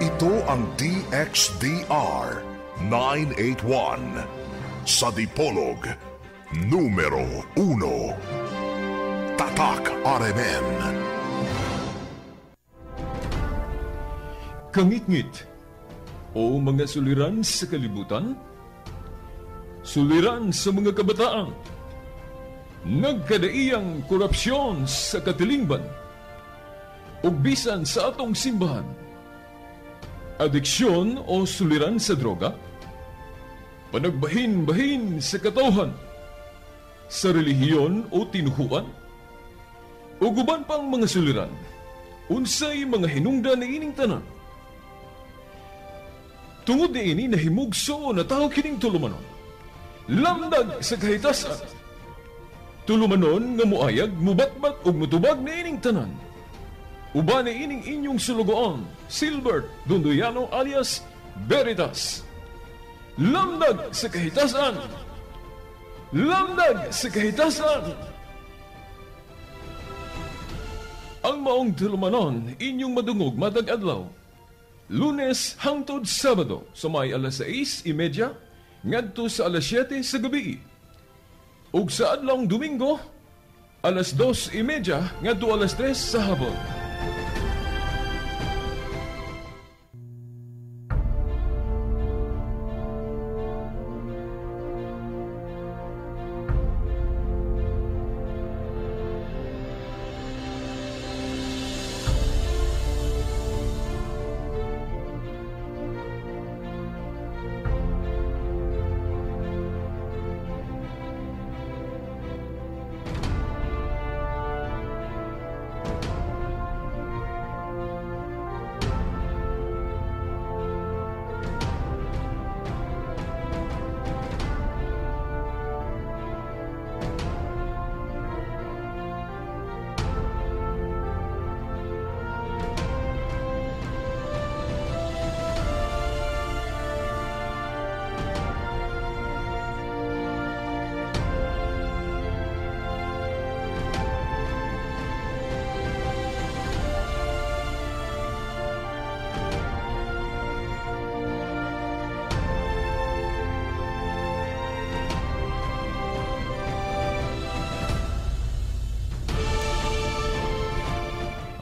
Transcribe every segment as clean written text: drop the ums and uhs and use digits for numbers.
Ito ang DXDR 981 sa Dipolog, numero 1. Tatak RMN. Kangitngit o mga suliran sa kalibutan, suliran sa mga kabataan, nagkadaiyang korupsyon sa katilingban, ug bisan sa atong simbahan, adiksyon o suliran sa droga, panagbahin-bahin sa katawhan, sa relihiyon o tinuhuan, ug uban pang mga suliran, unsay mga hinungdan niining tanan. Tungod niini nahimugso na tao kining tulumanon, lamdag sa kahitasan. Tulumanon nga muayag, mubatbat ug mutubag niining tanan. Uban niining inyong sulugoon, Silbert Dondoyano alias Veritas. Lamdag sa kahitasan. Lamdag sa kahitasan. Ang maong tulumanon inyong madungog matag adlaw, Lunes hangtod Sabado sa may alas 6:30 ngadto sa alas 7 sa gabi. Ug sa adlawng Domingo alas 2:30 ngadto alas 3 sa hapon.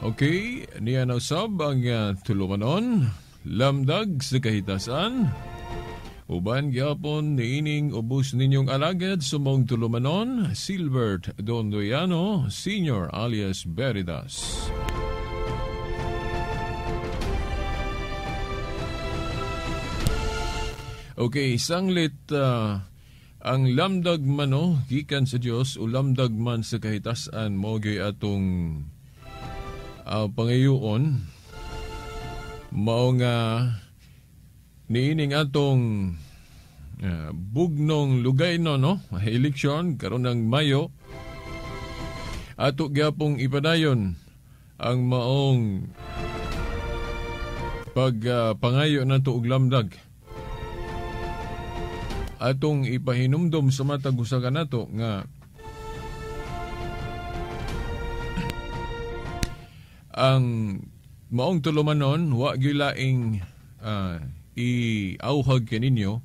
Okay, niya na usab ang tulumanon, lamdag sa kahitasan. Uban gyapon niining ubos ninyong alagad sumong tulumanon, Silbert Dondoyano Senior alias Veritas. Okay, sanglit ang lamdag mano gikan sa Dios o lamdag man sa kahitasan mo gyud atong pangayoon, mao nga niining atong bugnong lugay no eleksyon karon ng Mayo, ato gyapong ipadayon ang maong pagpangayo nato og lamdag. Atong ipahinumdom sa matag usa kanato nga ang maong tulumanon wa gyud laing iauhag kaninyo,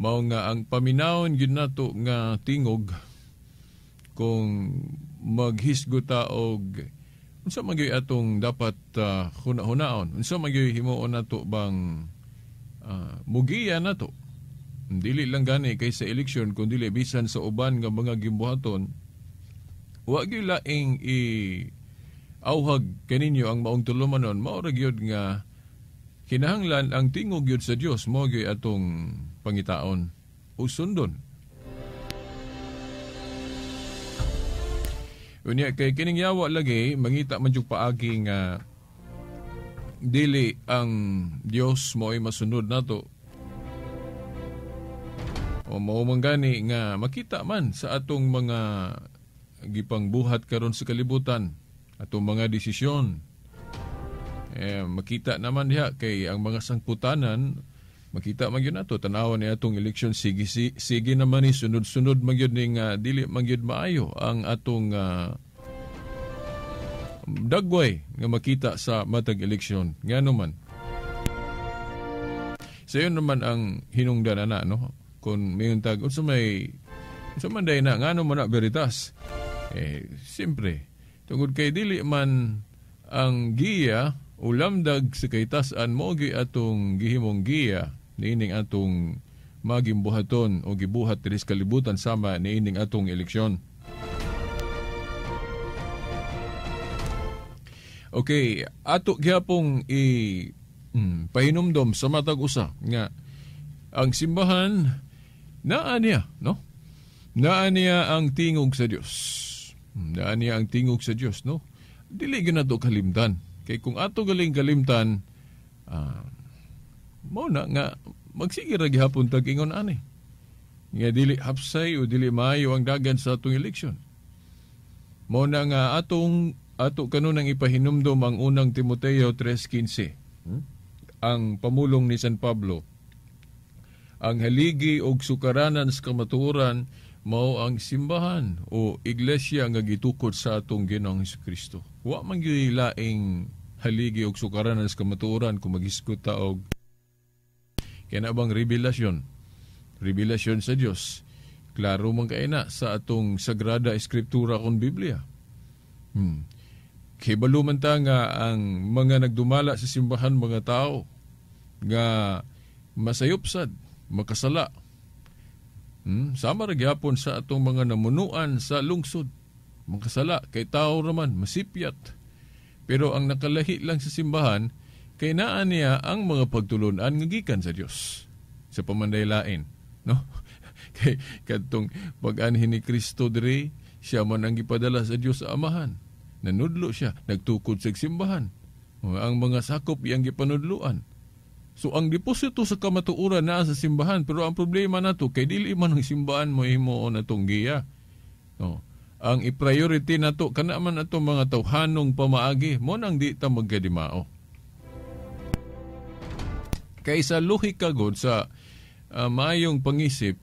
mao nga ang paminawon gyud nato nga tingog kung maghisgot ta og unsa man gyud atong dapat huna-hunaon, unsa man gyud himuon nato bang mugiya nato, dili lang gani kay sa eleksyon kun dili bisan sa uban nga mga gimbuhaton, wa gyud laing i auhag kaninyo ang maong tulumanon. Mao ra gyud nga kinahanglan ang tingog gyud sa Dios mao gyud atong pangitaon o sundon. Unya kay kining yawa lagi mangita man jud paagi nga dili ang Dios mo'y masunod nato. O mao man gani nga makita man sa atong mga gipangbuhat karon sa kalibutan, atong mga desisyon. Makita naman diha kay ang mga sangputanan, makita man gyud nato, tan-awon ni atong eleksyon, sige, sige naman ni sunod-sunod man gyud ning dili man gyud maayo ang atong dagway nga makita sa matag eleksyon. Ngano man. Sayon naman ang hinungdan ana, no? Kung mayon tag unsa may unsa man day na ngano man na Veritas? Eh siyempre tungod kay dili man ang giya o lamdag sa kaytas-an mao gyud atong gihimong giya niining atong magimbuhaton o gibuhat diri sa kalibutan sama niining atong eleksyon. Okay, ato gyapong pahinumdom sa matag usa nga ang simbahan naa niya, no? Naa niya ang tingog sa Dios. Naa niya ang tingog sa Dios, no? Dili gyud nato kalimtan. Kay kung ato galing kalimtan, mao na nga magsige ra gihapon tag ingon ani. Nga dili hapsay o dili maayo ang dagan sa atong eleksyon. Mao na nga atong ato kanunang ipahinumdom ang unang Timoteo 3:15. Ang pamulong ni San Pablo. Ang haligi og sukaranan sa kamatuoran mao ang simbahan o iglesia nga gitukod sa atong Ginoong Hesukristo. Wa man gyud laing haligi og sukaranan sa kamatuoran kung maghisgot ta og kaya bang revelasyon? Revelasyon sa Dios. Klaro man kay na sa atong Sagrada Escritura kon Biblia. Kibalo man ta nga ang mga nagdumala sa simbahan mga tao nga masayopsad, makasala. Sama ra gyapon sa atong mga namunuan sa lungsod. Makasala kay tao raman, masipyat. Pero ang nakalahi lang sa simbahan kay naa niya ang mga pagtulun-an nga gikan sa Dios sa pamandaylain, no? Kay kadtong pag-anhi ni Kristo diri, siya man ang gipadala sa Dios sa Amahan. Nanudlo siya, nagtukod sa simbahan. Ang mga sakop iyang gipanudloan. So ang deposito sa kamatuoran naa sa simbahan, pero ang problema nato kay dili man ang simbahan mo himuon atong giya. No. Ang i-priority nato kana man atong mga tawhanong pamaagi, mo nang di ta magkadimao. Kaysa lohika gud sa maayong pangisip,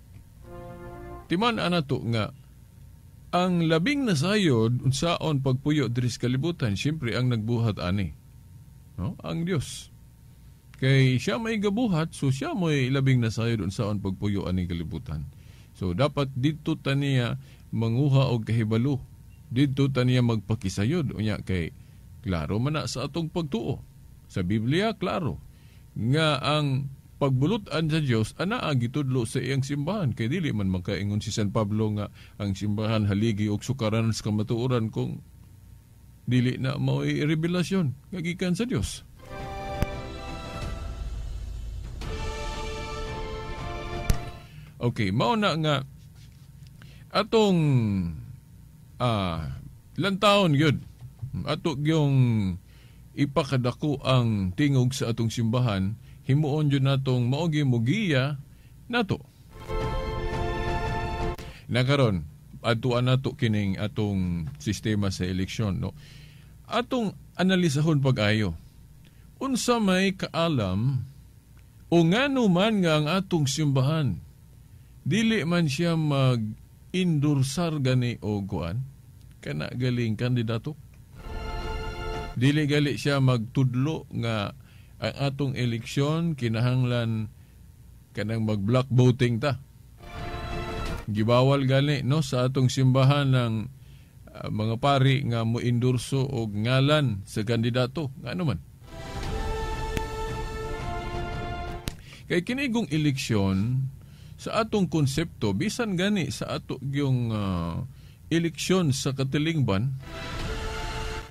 timan-an nato nga ang labing nasayod unsaon pagpuyo diri sa kalibutan, siyempre ang nagbuhat ani, no? Ang Dios. Kay siya may gabuhat, so siya may labing nasayod unsaon pagpuyo ani kalibutan. So dapat didto ta niya manguha og kahibalo, didto ta niya magpakisayod unya kay klaro man na sa atong pagtuo. Sa Biblia klaro nga ang pagbulut-an sa Dios anaa gitudlo sa iyang simbahan. Kay dili man makaingon si San Pablo nga ang simbahan haligi og sukaran sa kamatuoran kung dili na mao'y revelasyon nga gikan sa Dios. Okay, mao na nga atong lantawon gyud ato gyung ipakadako ang tingog sa atong simbahan, himuon yun natong maogi mugiya nato. Nakaron, atuan nato kining atong sistema sa eleksyon, no? Atong analisahon pag-ayo. Unsa may kaalam o ngano man nga ang atong simbahan dili man siya mag-endorsar gani o kuan kana galing kandidato. Dili gali siya magtudlo nga ang atong eleksyon kinahanglan kanang mag-block voting ta. Gibawal gani, no, sa atong simbahan ng mga pari nga mo-endorso og ngalan sa kandidato. Ngano man? Kay kinigong eleksyon sa atong konsepto, bisan gani sa ato yung eleksyon sa katilingban,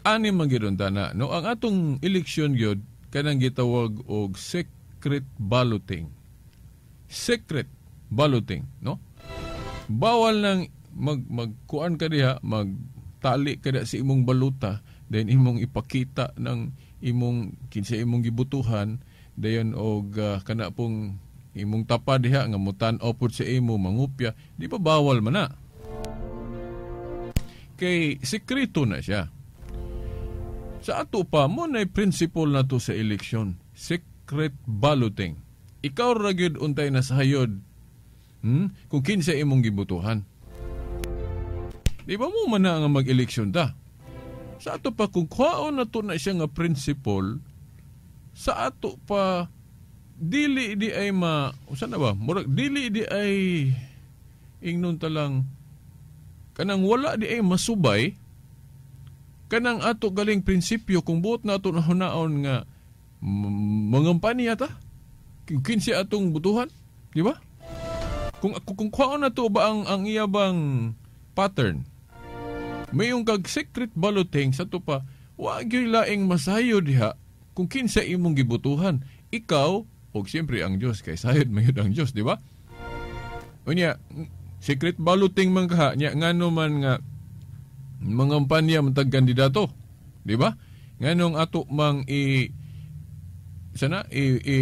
ani man gyud na, no, ang atong eleksyon gyud kanang gitawag og secret balloting. Secret balloting, no? Bawal nang magkuan ka diha, magtali ka diha sa imong baluta, then imong ipakita ng imong kinsa imong gibutuhan, dayon og kana pong imong tapa diha nga mutan-aw pod sa imo mangupya, di ba bawal man na? Kay sekreto na siya. Sa ato pa mo na principle na to sa eleksyon, secret balloting. Ikaw ra gyud untay nasayod, kung kinsa imong gibutuhan. Di ba mo man na nga mag-eleksyon ta? Sa ato pa kung kuhaon na to na siya nga principle, sa ato pa Dili di ay ma usa na ba? Murag dili di ay ingnon ta lang kanang wala di ay masubay kanang ato galing prinsipyo kung buot nato na hunaon nga mangampanya ta kinsa atong butuhan, di ba? Kung kuhaon nato ba ang iya bang pattern, mayong kag secret balloting sa to pa, wa gyud laing masayo diha kung kinsa imong gibutuhan. Ikaw og siyempre ang Dios, kay sayod man gyud ang Dios, di ba? Unya secret balloting man kaha nya, ngano man nga mangampanya man tag kandidato, di ba? Nganong ato mang i sana i, i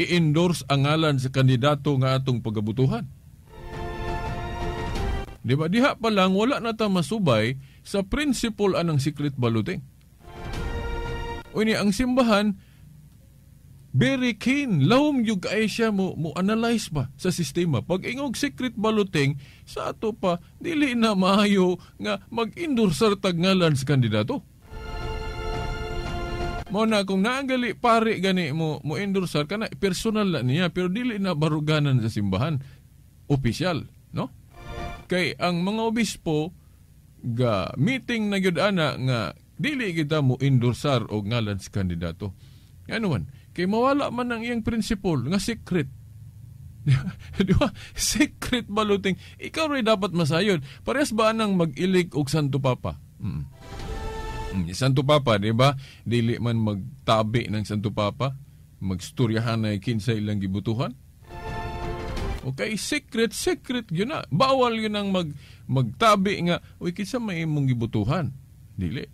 i-endorse ang ngalan sa kandidato nga atong pagabutuhan. Di ba? Diha pa lang wala na ta masubay sa principle anang secret balloting. Unya ang simbahan very keen, lawom gyud kay siya mo analyze ba sa sistema. Pag ingog secret balloting sa ato pa, dili na maayo nga mag-endorser tag ngalan sa kandidato. Mao na kung naanggali pare gani mo endorsar kana personal na niya, pero dili na baruganan sa simbahan opisyal, no? Kay ang mga obispo ga meeting na gyud ana nga dili kita mo endorsar og ngalan sa kandidato. Ngano man? Kay mawala man ang iyang principle nga secret. Di ba? Secret balloting. Ikaw rin dapat masayod. Parehas ba nang mag-ilig og Santo Papa? Santo Papa, di ba? Dili man magtabi ng Santo Papa, magstoryahan na kinsa ilang gibutuhan. Okay, secret, secret yun na. Bawal yun ang magtabi nga, uy, kinsa may imong gibutuhan. Dili.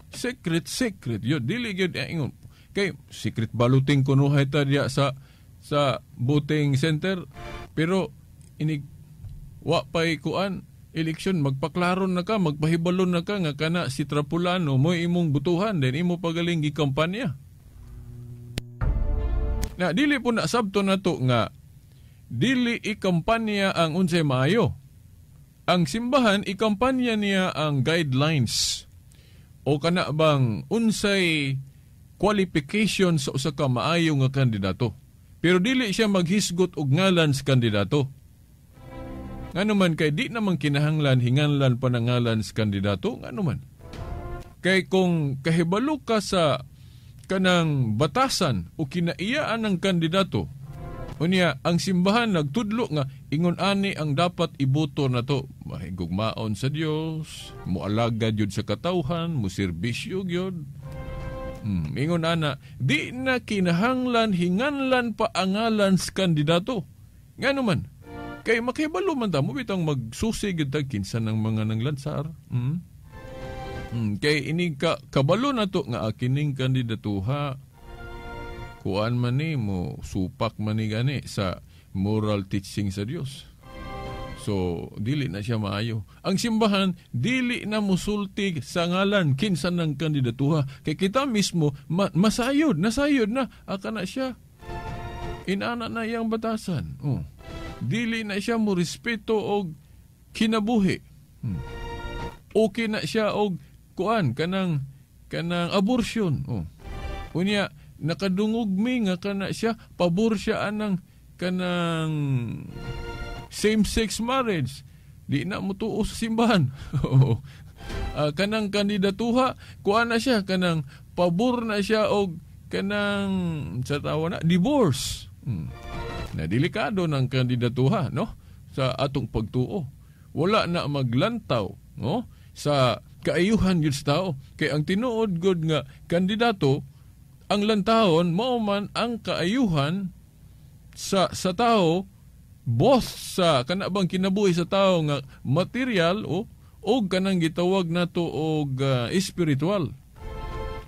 Secret, secret yun. Dili yun. Ingon. Kay, secret balloting kunuhay ta diya sa voting center. Pero, inig, wa pa'y kuan, eleksyon, magpaklaron na ka, magpahibalon na ka nga kana si Trapulano mo imong butuhan, then imo pagaling gikampanya. Na dili po na sabto na to nga dili ikampanya ang unsay maayo. Ang simbahan ikampanya niya ang guidelines o kana bang unsay qualification sa usa ka maayo nga kandidato. Pero dili siya maghisgot og ngalan sa kandidato. Ngano man kay di naman kinahanglan hinganlan pa ng ngalan sa kandidato, ngano man. Kay kung kahibalo ka sa kanang batasan o kinaiyaan ng kandidato, unya ang simbahan nagtudlo nga ingon ani ang dapat iboto na to, mahigugmaon sa Dios, moalagad yun sa katawhan, moserbisyo gyud. Ingon ana, di na kinahanglan hinganlan pa ang ngalan sa kandidato. Ngano man? Kay makibalo man ta mo bitang magsusi gyud ta kinsa ng mga nanglansar. Kay ini ka kabalo na to nga kining kandidatuha kuan man ni mo supak man ni gani sa moral teaching sa Dios. So dili na siya maayo. Ang simbahan dili na musulti sa ngalan kinsa ng kandidatuha kay kita mismo masayod, nasayod na aka na siya. Inana na iyang batasan. Oh. Dili na siya mo respeto og kinabuhi. Okay na siya og kuan kanang abortion. Oh. Unya nakadungog mi nga kana siya pabor siya anang kanang same-sex marriage. Di na mo tuo sa simbahan. Kanang kandidatuha kuan na siya kanang pabor na siya og kanang sa tawa na divorce. Na delikado ng kandidatuha, no? Sa atong pagtuo. Wala na maglantaw, no? Sa kaayuhan gyud sa tao. Kay ang tinuod gud nga kandidato, ang lantawon mao man ang kaayuhan sa tao, both sa kana bang kinabuhi sa tao nga material o og kanang gitawag nato og espiritual.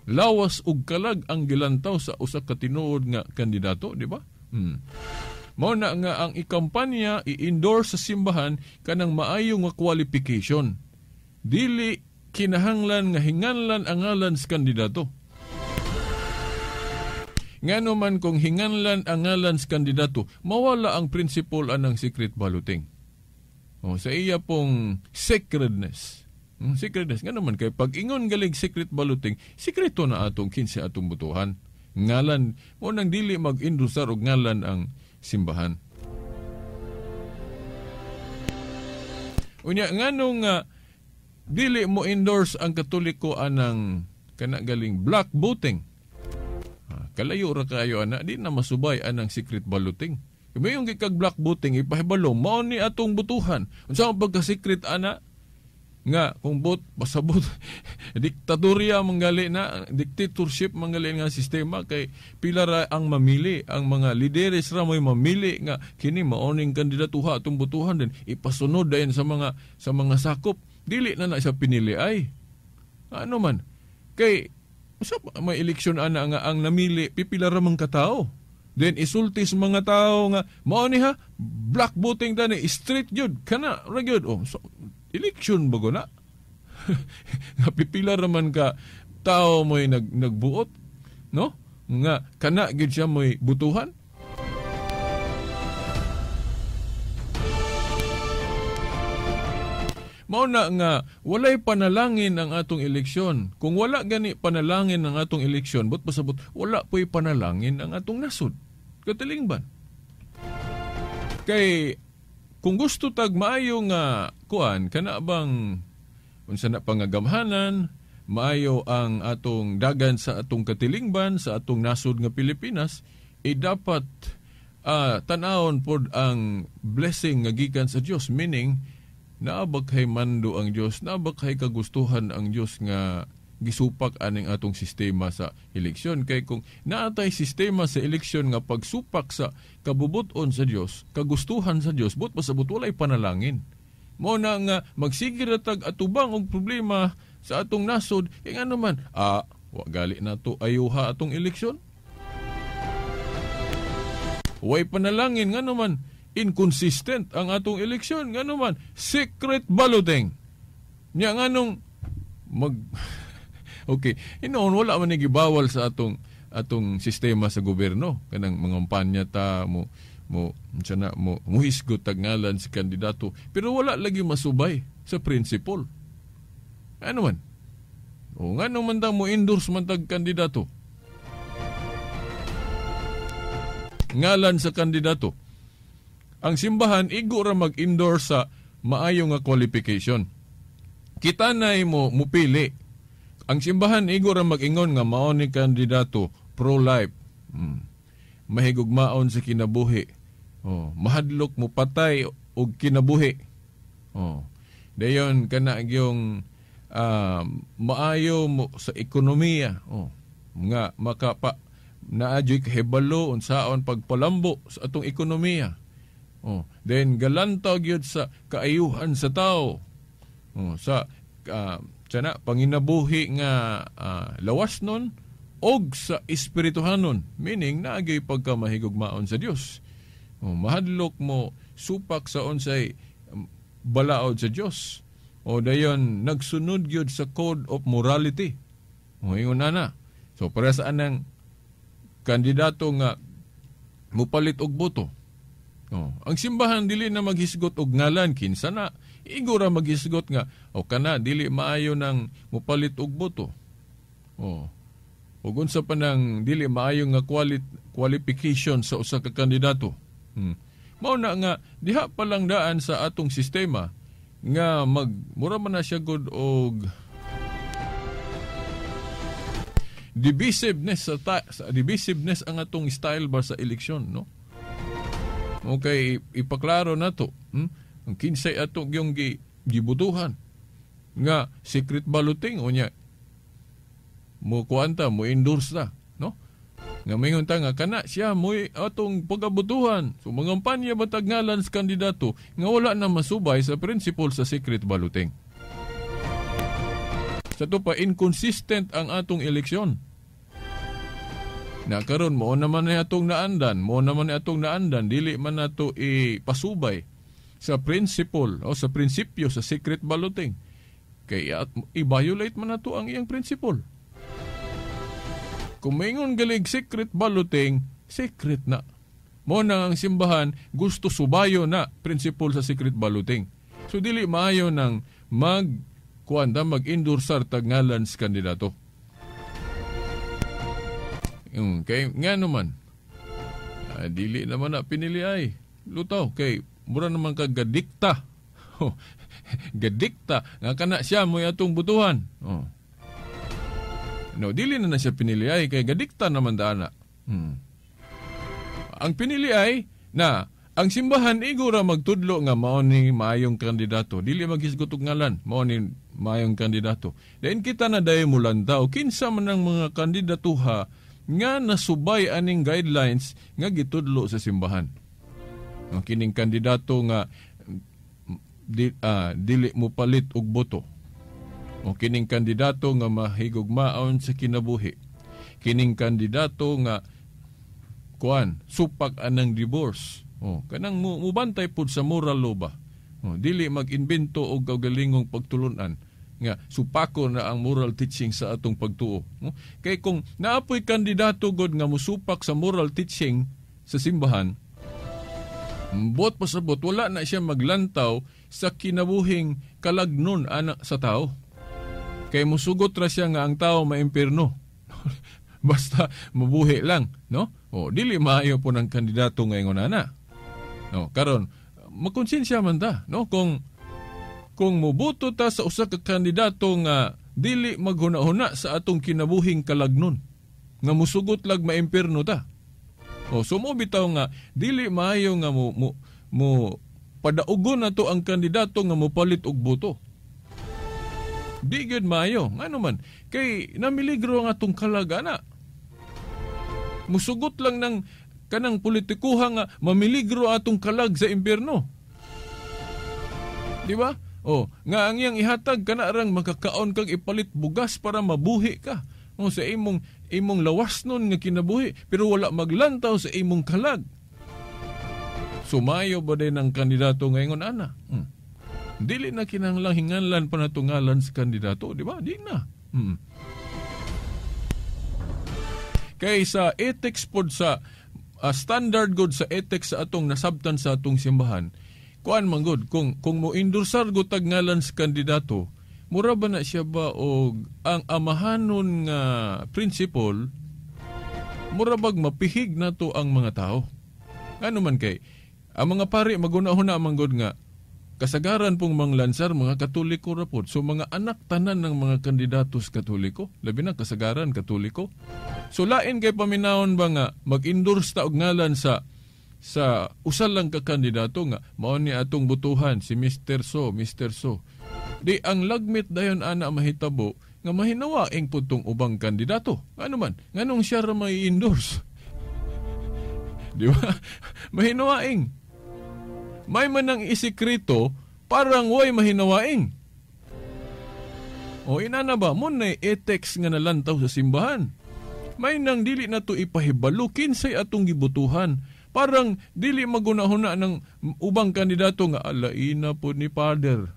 Lawas og kalag ang gilantaw sa usa ka tinuod nga kandidato, di ba? Mao na nga ang ikampanya i-endorse sa simbahan kanang maayo nga qualification. Dili kinahanglan nga hinganlan ang ngalan sa kandidato. Ngano man kung hinganlan ang ngalan sa kandidato, mawala ang principle anang secret balloting. O, sa iya pong sacredness. Sacredness. Ngano man kay pag ingon galig secret balloting, sekreto na atong kinsa atong butuhan. ngalan. Mo nang dili mag-endorsar og ngalan ang simbahan. Unya nganong dili mo endorse ang Katoliko anang kana galing black voting. Kalayo ra kaayo ana, di na masubay anang secret balloting. Mayon kay kag black voting ipahibalo mao ni atong butuhan. Unsa ang pagka-secret ana nga kung bot pasabot diktatorya manggali na, dictatorship manggali nga sistema kay pila ra ang mamili, ang mga lideres ra mo'y mamili nga kini maoning kandidatuha atong butuhan, din ipasunod dayon sa mga sakop. Dili na na siya pinili ay ano man kay usa may eleksyon ana nga ang namili pipila ra man katao, then isulti sa mga tao nga mao ni ha black voting tani street gyud kana ra gyud. Oh, so, election bago na. Pipila raman ka tao mo'y nagbuot, no? Nga kana gyud siya mo'y butuhan. Mao na nga walay panalangin ang atong eleksyon. Kung wala gani panalangin ang atong eleksyon, but pasabot wala po'y panalangin ang atong nasod. Katilingban. Kay kung gusto tag maayo nga kuan kana bang unsa na pangagamhanan, maayo ang atong dagan sa atong katilingban, sa atong nasod nga Pilipinas, eh dapat tan-awon pod ang blessing nga gikan sa Dios, meaning naa ba kay mando ang Dios, naa ba kay kagustuhan ang Dios nga gisupak aning atong sistema sa eleksyon. Kay kung naatay sistema sa eleksyon nga pagsupak sa kabubuton sa Dios, kagustuhan sa Dios, but pasabot walay panalangin. Mao na nga magsige ra tag atubang og problema sa atong nasod, kay ngano man wa gali nato ayuha atong eleksyon. Way panalangin, ngano man inconsistent ang atong eleksyon, ngano man secret balloting. Nya nganong mag okay, inoon wala man gibawal sa atong sistema sa gobyerno kanang mga kampanya ta mo unsa na mo muhisgot tag ngalan si kandidato, pero wala lagi masubay sa principle. Ano man? O ngano man ta mo endorse man tag kandidato? Ngalan sa kandidato. Ang simbahan igo ra mag-endorse sa maayo nga qualification. Kita na mo mupili. Ang simbahan igo ra mag-ingon nga mao ni kandidato pro-life. Mahigugmaon sa kinabuhi. Oh, mahadlok mo patay og kinabuhi. Oh. Dayon kana gyung maayo mo sa ekonomiya. Oh, nga makapa naa joy kahibalo unsaon pagpalambo sa atong ekonomiya. Oh, then galanta gyud sa kaayuhan sa tao. Oh, sa sana panginabuhi nga lawas nun og sa espirituhanon, meaning naagay pagkamahigugmaon sa Dios. O, mahadlok mo supak sa unsay balaod sa Dios. O dayon nagsunod gyud sa code of morality. O ingon na. So para sa anang kandidato nga mupalit og boto. O, ang simbahan dili na maghisgot og ngalan kinsa na. Igo ra maghisgot nga o kana dili maayo nang mupalit og boto. O ug unsa pa nang dili maayo nga qualification sa usa ka kandidato. Mao na nga diha pa lang daan sa atong sistema nga mag mura man na siya gud og divisiveness sa divisiveness ang atong style ba sa eleksyon, no? Okay, ipaklaro na to. Ang kinsay ato yung gibutuhan nga secret balloting o niya mo kuanta mo endorse na, no? Nga mingon ta nga kana siya mo'y atong pagabutuhan. So mangampanya ba tag ngalan sa kandidato nga wala na masubay sa principle sa secret balloting. Sa to pa inconsistent ang atong eleksyon. Na karon mo naman ni atong naandan, mo naman ni atong naandan, dili man nato ipasubay sa principle o sa prinsipyo sa secret balloting. Kay i-violate man nato ang iyang principle. Kung maingon galig secret balloting, secret na. Mo na ang simbahan gusto subayo na principle sa secret balloting. So dili maayo nang mag-endorsar tag ngalan sa kandidato. Kay nga naman dili naman na pinili ay lutaw kay mura naman ka gadikta. Gadikta nga kana siya mo atong butuhan. Oh. No, dili na siya pinili ay kay gadikta naman dana. Ang pinili ay na ang simbahan igura magtudlo nga mao ni maayong kandidato. Dili maghisgot og ngalan, mao ni maayong kandidato. Dayon kita na dayon mulantaw kinsa man ang mga kandidatuha nga nasubay aning guidelines nga gitudlo sa simbahan. Ang kining kandidato nga dili mo palit og boto. O kining kandidato nga mahigugmaon sa kinabuhi. Kining kandidato nga kuan supak anang divorce. O kanang mubantay pud sa moral law ba. O, dili mag-imbento og kaugalingong pagtulunan nga supako na ang moral teaching sa atong pagtuo. No? Kay kung naapoy kandidato god nga musupak sa moral teaching sa simbahan, buot pasabot wala na siya maglantaw sa kinabuhing kalagnon ana sa tao. Kay musugot ra siya nga ang tao maimpirno. Basta mabuhi lang, no? O dili maayo po ng kandidato ngayon ana. No, karon makonsensya man ta, no? Kung muboto ta sa usa ka kandidato nga dili maghuna-huna sa atong kinabuhing kalagnon, nga musugot lag maimpirno ta. O so mo bitaw nga dili maayo nga mo padaugon nato ang kandidato nga mopalit og boto. Di gyud maayo, ngano man kay namiligro ang atong kalagana. Musugot lang ng kanang politikuha nga mamiligro atong kalag sa impyerno. Di ba? O, nga ang iyang ihatag kana rang makakaon kag ipalit bugas para mabuhi ka. O, sa imong lawas nun nga kinabuhi, pero wala maglantaw sa imong kalag. Sumayo ba din ang kandidato ngayon ana? Dili na kinahanglang hinganlan pa natungalan sa kandidato, di ba? Di na. Kay sa ethics pod sa standard good sa ethics sa atong nasabtan sa atong simbahan, kuan man good kung mo endorsar gud tag ngalan sa kandidato, mura ba na siya ba og ang amahanon nga principle, mura bag mapihig nato ang mga tao. Ano man kay ang mga pari maguna-huna man gud nga kasagaran pong manglansar mga Katoliko ra pod. So mga anak tanan ng mga kandidatos Katoliko, labi na kasagaran Katoliko. So lain kay paminawon ba nga mag-endorse ta og ngalan sa usa lang ka kandidato nga mao ni atong butuhan si Mr. So, Mr. So. Di ang lagmit dayon ana mahitabo nga mahinawaing pud tong ubang kandidato. Ano man, nganong siya ra may endorse? Di ba? Mahinawaing. May man ang isikreto, parang way mahinawaing. O inana ba, mo na ethics nga nalantaw sa simbahan. May nang dili na to ipahibalo, kinsay atong gibutuhan. Parang dili magunahuna ng ubang kandidato nga alaina po ni Father.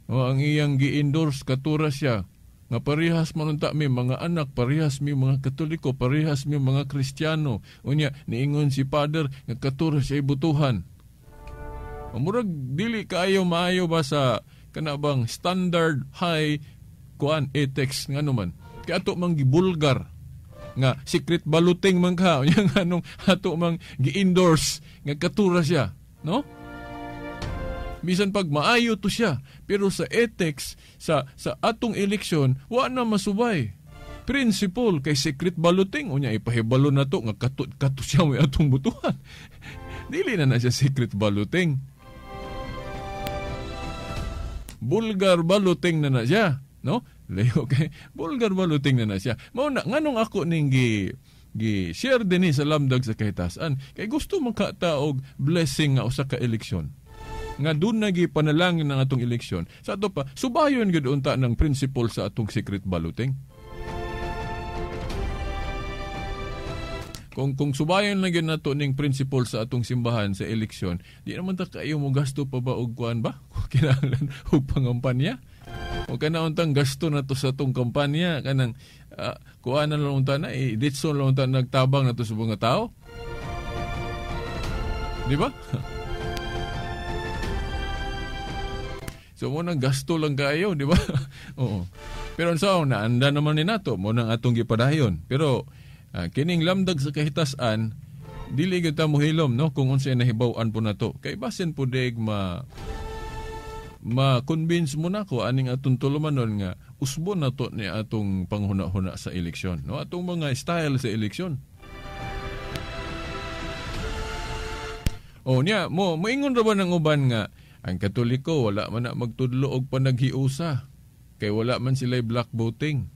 O ang iyang gi-endorse, katura siya. Nga parehas manunta mi mga anak, parehas mi mga Katoliko, parehas mi mga Kristiyano. Unya, niingon si Father nga katura siya ibutuhan. Murag dili kaayo maayo ba sa kanabang standard high kuan ethics nga naman. Kay ato mang gibulgar nga secret balloting man ka unya nganong ato mang gi-endorse nga katura siya, no? Bisan pag maayo to siya, pero sa ethics sa atong eleksyon wa na masubay. Principle kay secret balloting unya ipahibalo na to nga kato siya may atong butuhan. Dili na siya secret balloting. Bulgar balloting na siya, no? Layo kay bulgar balloting na siya. Mao na nganong ako ning gi share dinhi sa Lamdag sa Kahitasan kay gusto man ka ta og blessing nga usa ka eleksyon. Nga dun na gi panalangin ang atong eleksyon. Sa ato pa subayon gyud unta ng principle sa atong secret balloting. Kung subayon lang gyud nato ning principle sa atong simbahan sa eleksyon, di naman ta kayo mo gasto pa ba og kuan ba? Kinahanglan og pangampanya. O kana untang gasto nato sa atong kampanya kanang kuan na lang unta na ditso lang unta nagtabang nato sa mga tao. Di ba? So mo nang gasto lang kayo, di ba? Oo. Pero sa naanda naman ni nato mo nang atong gipadayon. Pero Kining lamdag sa kahitasan, dili gyud ta mohilom, no, kung unsay nahibaw-an po nato. Kay basin po deg ma-convince mo na ko aning atong tulumanon nga usbon na to ni atong panghuna-huna sa eleksyon, no, atong mga style sa eleksyon. O niya mo moingon ra ba ng uban nga ang Katoliko wala man na magtudlo og panaghiusa kay wala man sila black voting.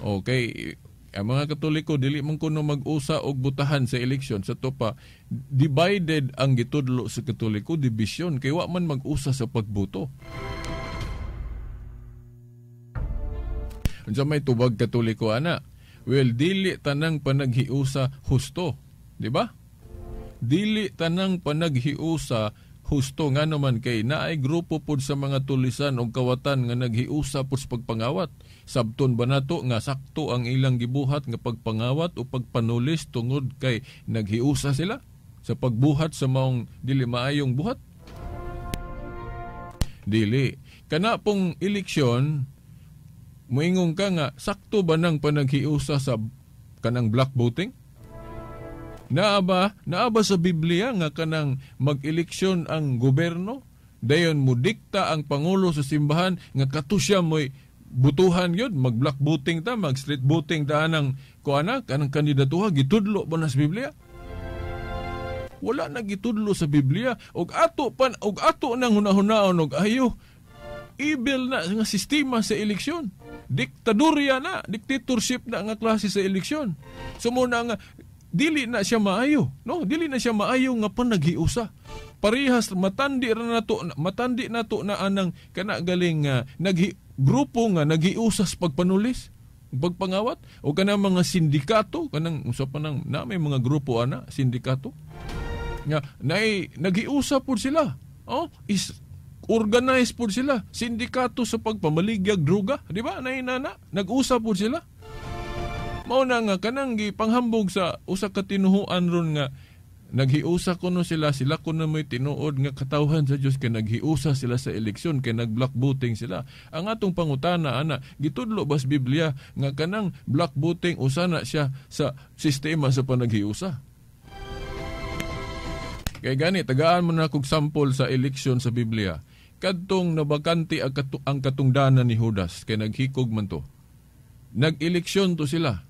Okay, ang mga Katoliko dili man kuno mag-usa og butahan sa eleksyon. Sa to pa, divided ang gitudlo sa Katoliko, division, kay wa man mag-usa sa pagboto. Unsa may tubag Katoliko ana? Well, dili tanang panaghiusa husto, di ba? Dili tanang panaghiusa husto, ngano man kay naay grupo pod sa mga tulisan og kawatan nga naghiusa pod sa pagpangawat. Sabton ba nato nga sakto ang ilang gibuhat nga pagpangawat o pagpanulis tungod kay naghiusa sila sa pagbuhat sa maong dili maayong buhat? Dili. Kana pong eleksyon, moingon ka nga sakto ba nang panaghiusa sa kanang black voting? Naa ba sa Biblia nga kanang mag-eleksyon ang gobyerno, dayon mudikta ang pangulo sa simbahan nga katusya mo'y butuhan yun, mag-black voting ta, mag-street voting ta anang kuana, kanang kandidatuha, gitudlo ba na sa Biblia? Wala na gitudlo sa Biblia. Og ato pan, og ato nang hunahunaon og ayo, evil na nga sistema sa eleksyon. Diktadurya na, dictatorship na nga klase sa eleksyon. So muna nga dili na siya maayo, no? Dili na siya maayo nga panaghiusa. Parehas matandi ra nato, matandi nato na anang kana galing grupo nga naghiusa sa pagpanulis, pagpangawat, o kanang mga sindikato, kanang usa pa nang na may mga grupo ana, sindikato nga nay naghiusa pud sila. Oh, is organized pud sila, sindikato sa pagpamaligyag droga, di ba? Nay nana, nag-usa pud sila. Mao na nga kanang gipanghambog sa usa ka tinuhuan ron nga naghiusa kuno sila, sila kuno mo'y tinuod nga katawhan sa Dios kay naghiusa sila sa eleksyon, kay nag-black voting sila. Ang atong pangutana ana, gitudlo ba sa Biblia nga kanang black voting usa na siya sa sistema sa panaghiusa? Kay gani tagaan mo na kog sample sa eleksyon sa Biblia. Kadtong nabakante ang katungdanan ni Judas kay naghikog man to. Nag-eleksyon to sila.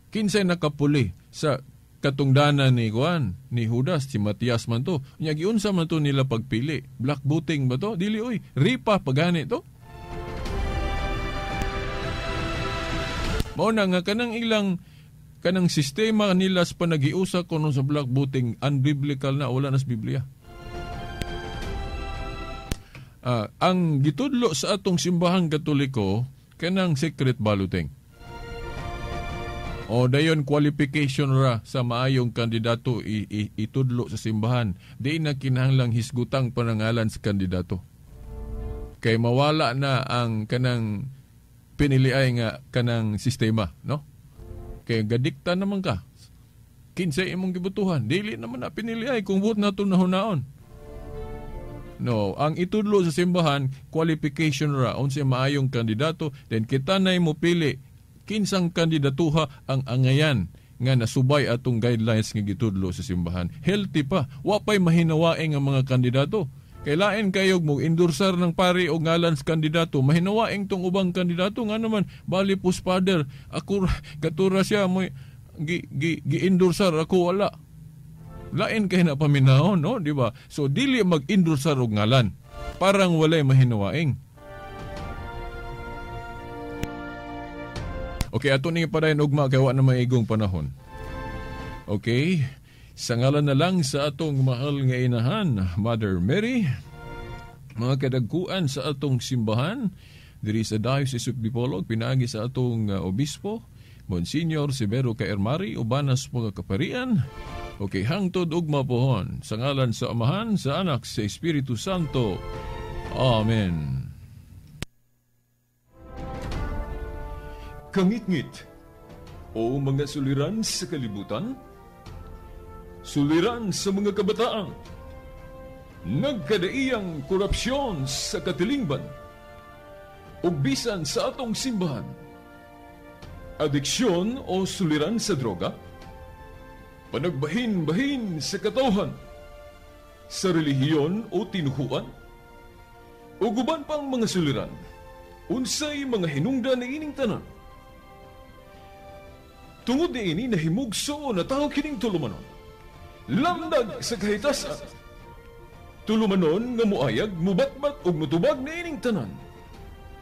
Kinsay nakapuli sa katungdanan ni Juan, ni Judas, si Matias man to. Nya giunsa man to nila pagpili? Black voting ba to? Dili oy, ripa pagani to. Mao na nga kanang ilang kanang sistema nila sa panaghiusa kuno sa black voting unbiblical na, wala na sa Biblia. Ang gitudlo sa atong simbahang Katoliko kanang secret balloting. O dayon qualification ra sa maayong kandidato itudlo sa simbahan. Di na kinahanglang hisgutang panangalan sa kandidato. Kay mawala na ang kanang piniliay nga kanang sistema, no? Kay gadikta naman ka. Kinsay imong gibutuhan, dili naman na piniliay kung buot nato nahunaon. No, ang itudlo sa simbahan, qualification ra unsay maayong kandidato, then kita nay mopili kinsang kandidatuha ang angayan nga nasubay atong guidelines nga gitudlo sa simbahan. Healthy pa, wa pay mahinawaing ang mga kandidato. Kay lain kayog mo endorsar ng pari o ngalan sa kandidato, mahinawaing tong ubang kandidato nga naman bali pus father, ako katura siya mo gi-endorsar ako wala. Lain kay na paminahon, no, di ba? So dili mag-endorsar og ngalan, parang walay mahinawaing. Okay, ato ni padayon ugma kay wa na maigong panahon. Okay, sa ngalan na lang sa atong mahal nga inahan, Mother Mary, mga kadagkuan sa atong simbahan diri sa Diocese of Dipolog, pinaagi sa atong obispo, Monsignor Severo Caermari, ubanas mga kaparian. Okay, hangtod ugma pohon, sa ngalan sa Amahan, sa Anak, sa Espiritu Santo. Amen. Kangitngit o mga suliran sa kalibutan, suliran sa mga kabataan, nagkadaiyang korupsyon sa katilingban, ug bisan sa atong simbahan. Adiksyon o suliran sa droga? Panagbahin-bahin sa katawhan? Sa relihiyon o tinuhuan? Ug uban pang mga suliran, unsay mga hinungdan niining tanan? Tungod niini nahimugso o natawo kining tulumanon. Lamdag sa Kahitasan. Tulumanon nga muayag, mubatbat ug mutubag niining tanan.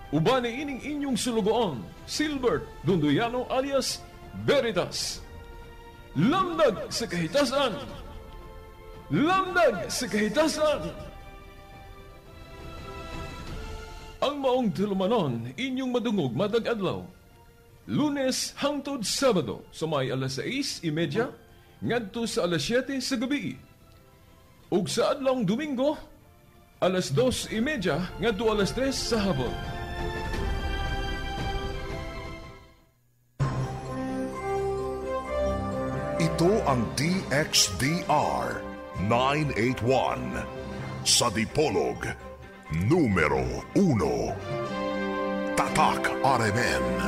Uban niining inyong sulugoon, Silbert Dondoyano alias Veritas. Lamdag sa Kahitasan. Lamdag sa Kahitasan. Ang maong tulumanon inyong madungog matag adlaw. Lunes hangtod Sabado sa may alas 6:30 ngadto sa alas 7 sa gabi. Ug sa adlawng Domingo alas 2:30 ngadto alas 3 sa hapon. Ito ang DXDR 981 sa Dipolog, numero 1. Tatak RMN.